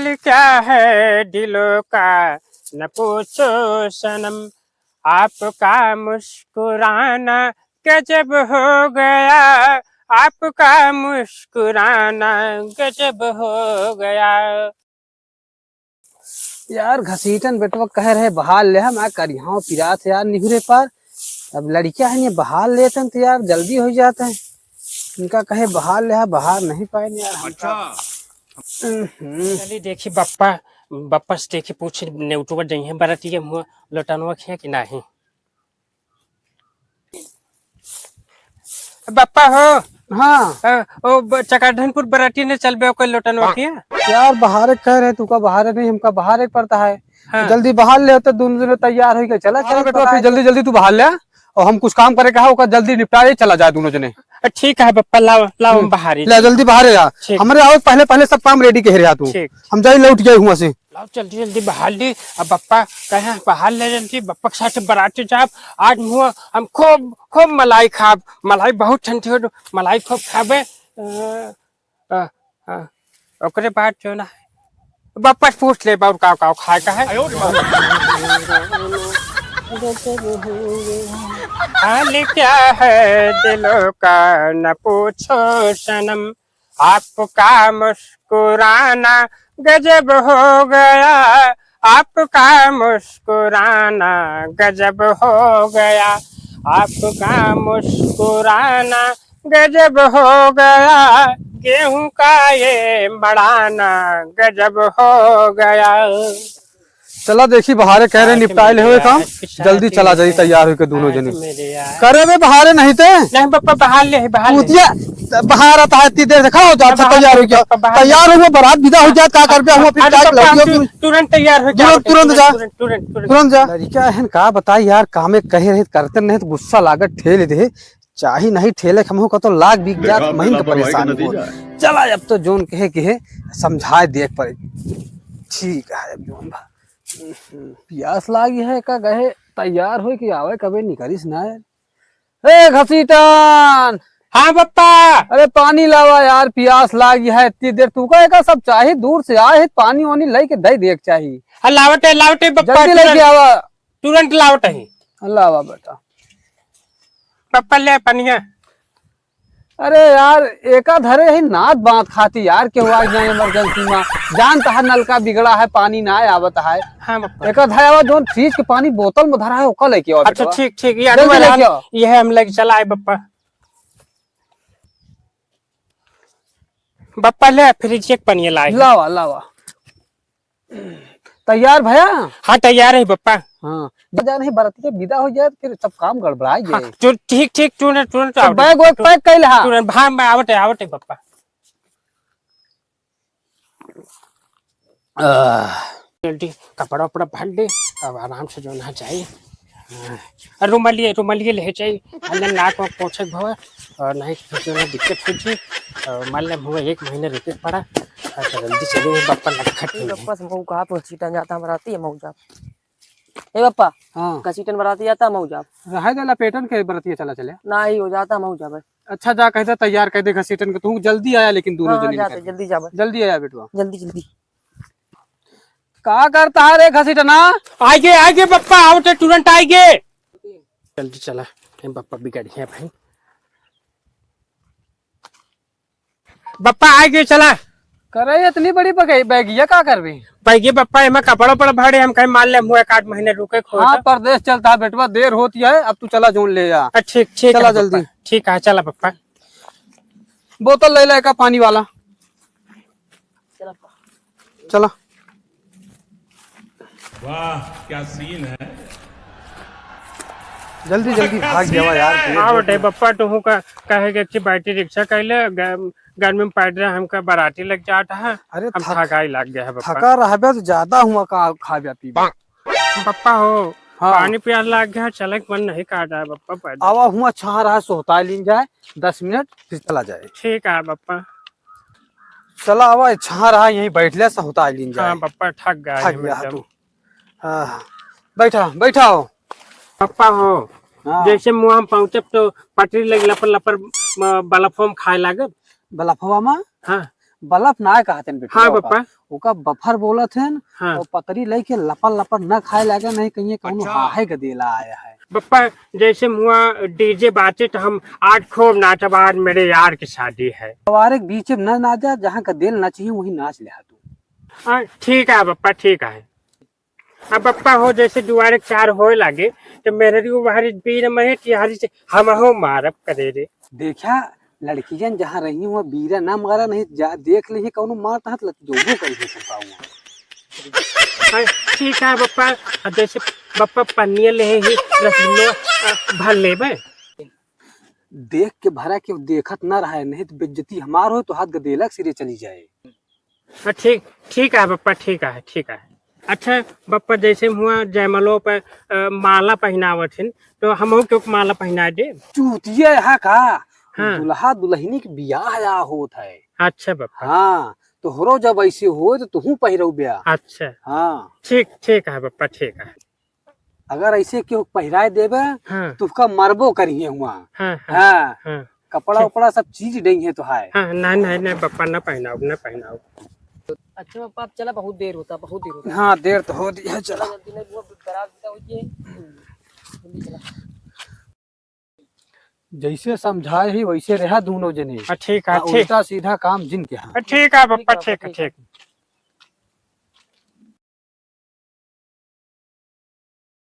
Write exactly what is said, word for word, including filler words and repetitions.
क्या है दिलों का, न पूछो सनम, आपका मुस्कुराना गजब हो गया, आपका मुस्कुराना गजब हो गया। यार, घसीटन बेटवा कह रहे बहार ले, हम आ करिहाव पिरात है यार निहुरे पार। अब लड़किया है, ये बहार लेते हैं तो यार जल्दी हो जाते हैं। इनका कहे बहार ले, बहार नहीं पाए यार हमका। अच्छा। हम्म। चली देखी बप्पा, बप्पा से देखी पूछी नेउटुआ जइहे बरतिया मुँह लोटनवा खिया कि नाही। बप्पा हो। हाँ। अ, ओ ब-, चकाधनपुर बराती ने चलबे ओकर लोटनवा हाँ। किया? यार, बहारे कह रहे, तू का बहारे नहीं, हमका बहारे पड़ता है। हाँ। जल्दी बहार ले, तो दोनों जने तैयार होइके चला, हाँ, चला बेटवा, फिर जल्दी, जल्दी तू बहार ले, और हम कुछ काम करे का है, ओकर जल्दी निपटा के चला जाए दोनों जने। अ, ठीक है बप्पा, लाओ, लाओ, हम हम्म। बहारे ले, चली। जल्दी बहारे जा। ठीक। हमरे आओ, पहले, पहले सब काम ready के रहा तू। ठीक। हम जाई, लौट जाई हुआं से। लाओ जल्दी जल्दी बहार ली। अब बप्पा कहे बहार ले जल्दी, बप्पा के साथ बराते जाब। आज मुँह हम खूब खूब मलाई खाब, मलाई बहुत ठंडी हो, मलाई खूब खाबे। अ, अ, अ, ओकरे बाद जो ना बप्पा से पूछ ले और का का खाए का है। हाल क्या है दिलों का न पूछो सनम, आपका मुस्कुराना गजब हो गया, आपका मुस्कुराना गजब हो गया, आपका मुस्कुराना गजब हो गया, गेहूं का ये मड़ाना गजब हो गया। चला देखी, बहारे कह रहे आज निपटाए ले हुए मेरे काम, आज कुछ जल्दी शादी चला जाई है। तैयार होके दोनों आज जने। मेरे यार। करे बे बहारे नहीं ते। नहीं बप्पा, बहार ले, बहार ले। उतिया बहार आता है, इतनी देर से खड़ा हो जाता, बहार तैयार ले, हो गया। बप्पा, बहार ले। तैयार हुआ, बारात विदा हो जात, का करबे, हम फिर अरे चाय बप्पा, पिलाओ, हम फिर तु-, तुरंत तैयार हो तुरंत, जाओ, तुरंत, तुरंत, तुरंत जा। तुरंत, तुरंत, तुरंत। तुरंत जा। लड़का है ना, का बताई यार, कामे कहे रहे, करते नहीं तो गुस्सा लागत, ठेल दे। चाही नहीं ठेले, हमहू का तो लाग बिक जात, देखा आपने महीन के लापरवाही का परेशानी हो। नतीजा है। चला, अब तो जोन कहे के है, समझाए देख पड़े। ठीक है, अब जोन भा। प्यास लागी है का, गए तैयार होई कि आवे, कबे निकलिस ना है। ए घसीटन! हाँ बप्पा। अरे पानी लावा यार, प्यास लागी है इतनी देर। तू का एका सब चाही, दूर से आए है, पानी वानी लेके दे दे के चाही। हाँ, लावत है, लावत है बप्पा, जल्दी लेके तुरंत, आवा। तुरंत लावत है। लावा बेटा। बप्पा ले पनिया। अरे यार, एका धरे ही नाद बात खाती यार, केहू आ जाए emergency में, जानता है नलका बिगड़ा है, पानी ना आवत है। हाँ बप्पा। एका धरे आवा, जोन फ्रिज के पानी बोतल में धरा है, ओका लेके आवा अच्छा, बेटवा। ठीक, ठीक, ये जल्दी अनुमान लेके हम, आओ। ये हम लेके चला आए बप्पा। बप्पा ले फ्रिज के पानी लाए। लावा, लावा। तैयार भया? हाँ, तैयार है बप्पा। हाँ, जा नहीं, बराती के विदा हो जाए, फिर सब काम गड़बड़ा हाँ, जाए। तू ठीक, ठीक, तुरंत, तुरंत तो आओ। बैग वैग pack कर ले, हाँ। तुरंत, हाँ, मैं आवत है, आवत है बप्पा। आह। जल्दी कपड़ा उपड़ा भर ले, अब आराम से जो ना जाए। हाँ। और रुमालिए, रुमालिए ले जाए, अंदर नाक वाक पोछे के भवा, और नहीं तो फिर जो है दिक्कत हो जी। और मान ले हुआ एक महीने रुके के पड़ा, और जल्दी चले बप्पा नटखट ए हो गए। बप्पा से मऊ कहा पहुँची टन जाता, हम रहती है मऊ जाब। ए बप्पा, हाँ। घसीटन बराती जाता, मऊ जाब। रहे दे लपेटन के बरतिया चला चले। नाही हो जाता, मऊ जाबे। अच्छा जा कह दे, तैयार कह दे घसीटन के, तू जल्दी आया लेकिन दोनों हाँ, जने जाते, निकल के। जल्दी जाबे। जल्दी आया बेटवा। जल्दी, जल्दी। का करता है रे घसीटना? आइगे, आइगे बप्पा, आवते तुरंत आइगे। जल्दी चला, ए बप्पा बिगड़िया भाई। बप्पा आइगे चला। करे इतनी बड़ी बगे-, बैगिया का करबे? बैगिया बप्पा, एमा कपड़ा उपड़ा भरे, हम कहीं मान ले मुँह एक आध महीने रुके खो हाँ, तो। परदेस चलता है बेटवा, देर होती है, अब तू चला जोन ले जा। अ, ठीक, ठीक चला है बप्पा। जल्दी। ठीक है, चला बप्पा। बोतल ले ला एका पानी वाला। चला। वाह, क्या scene है। जल्दी, जल्दी भाग जावा यार, देर हाँ होत बेटे, है। बप्पा, तुहू का कहे के अच्छी बैटरी रिक्शा कइले, ग-, गर्मी में पड़ रहा, हमका बराती लग जाता है, अरे हम थक-, थकाई लग गया है बप्पा। थका रहबे तो ज्यादा हुआ का खाबे पीबे। बप्पा हो, हाँ। पानी प्यास लग गया, चले के मन नहीं कर रहा है बप्पा पैदल। आवा हुआ छाह रहा, सोहता लीन जाए, दस मिनट, फिर चला जाए। ठीक है बप्पा। चला आवा, छाह रहा, यहीं बैठ ले, सोहता लीन जाए। हाँ बप्पा, थक गया थक है गया एकदम। तू। हाँ, बैठा, बैठा हो। बप्पा हो, हाँ। जैसे मुँह हम पहुँचब तो पटरी लग लपर लपर, म-, बलफवा में खाए लागब। बलफवा में? हाँ। बल्ब ना कहत हैं बेटा, हाँ ओका, बप्पा। ओका बफर बोलत हैं। हाँ। और पतरी लइके लपर लपर न खाए लागे, नहीं कहिए कौनो अच्छा। हाहे गदेला आया है। बप्पा, जैसे मुआ डीजे बाजे तो हम आज खूब नाचब, आज मेरे यार की शादी है। सवारे के बीच में न नाचा, जहाँ गदेल नाचिए वहीं नाच ले तू। हाँ, ठीक है बप्पा, ठीक है। अब बप्पा हो, जैसे दुआरे चार होए लागे, तो मेहरी वो बाहरी बीर महे तिहारी से हमहू मारब करे रे। देखा, लड़कियन जहाँ रही हुआ बीरा ना मारा, नहीं जा देख ली कौनो मार तहत लत जोबो करी है तुमका हुआ। हाँ, ठीक है बप्पा। अब जैसे बप्पा पन्निया ले ही रसगुल्लो, अ, भर लेबे। देख के भरा के देखत ना रहा है, नहीं तो बेइज्जती हमार हो तो हाथ गदेलक सिरे चली जाए। हाँ, ठीक, ठीक है बप्पा, ठीक है, ठीक है। अच्छा बप्पा, जैसे हुआ जयमलो पे, अ, माला पहनावत हिन, तो हमहू के माला पहना दे। चूतिया है का? हाँ। दुल्हा दुल्हनी के बियाह या होत है। अच्छा बप्पा। हाँ, तोहरो जब ऐसे हो तो तुहू पहिरऊ ब्या। अच्छा। हाँ। ठीक, ठीक है बप्पा, ठीक है। अगर ऐसे केहू पहिराए देबे, हाँ। तो उसका मरबो करिए हुआ। हाँ, हाँ, हाँ। हाँ। कपड़ा ठीक। उपड़ा सब चीज डई है तो है। हाँ, नहीं, नहीं, नहीं, बप्पा, ना पहनाओ, ना पहनाओ। अच्छा बप्पा, आप चला, बहुत देर होता, बहुत देर होता। हाँ, देर तो हो दी है, चला। जल्दी नहीं, वो बारात विदा होती है। जल्दी चला। जैसे समझाए ही वैसे रहा दोनों जने। हाँ, ठीक है, हाँ, ठीक। उल्टा सीधा काम जिन के हाँ। हाँ, ठीक है बप्पा, ठीक है, ठीक है।